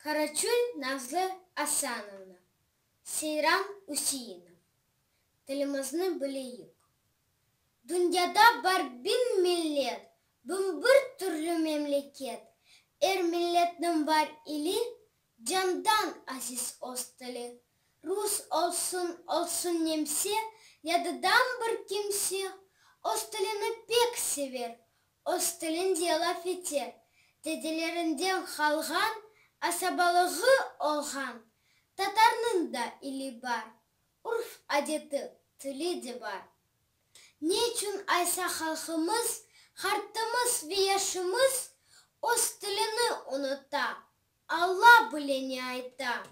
Karaçün Nazlı Asanovna, Seyran Üseinov. Tilimizni bileyik. Dünyada bar biñ millet, 1001 türlü memleket. Er milletniñ bar ili, candan aziz öz tili. Rus olsun, olsun nemse, ya da dam bir kimse, öz tilini pek sever, öz tilinde laf eter. Dedelerinden qalğan asabalığı olğan tatarnıñ da ili bar, urf-adeti, tili de bar. Ne içün aysa halqımız, qartımız ve yaşımız öz tilini unuta, Alla bile ne ayta?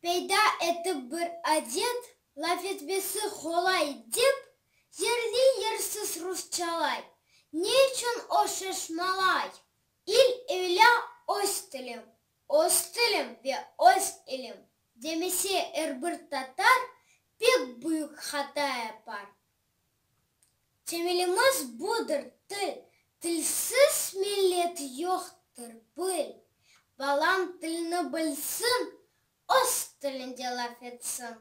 Peyda etip bir adet, laf etmesi qolay dep, yerli-yersiz rusçalay, ne içün o şaşmalay? İl-evelâ öz tilim, öz tilim ve öz ilim demese er bir tatar pek büyük hata yapar. Temelimiz budır til, tilsiz millet yoqtır, bil. Balañ tilni bilsin, öz tilinde laf etsin.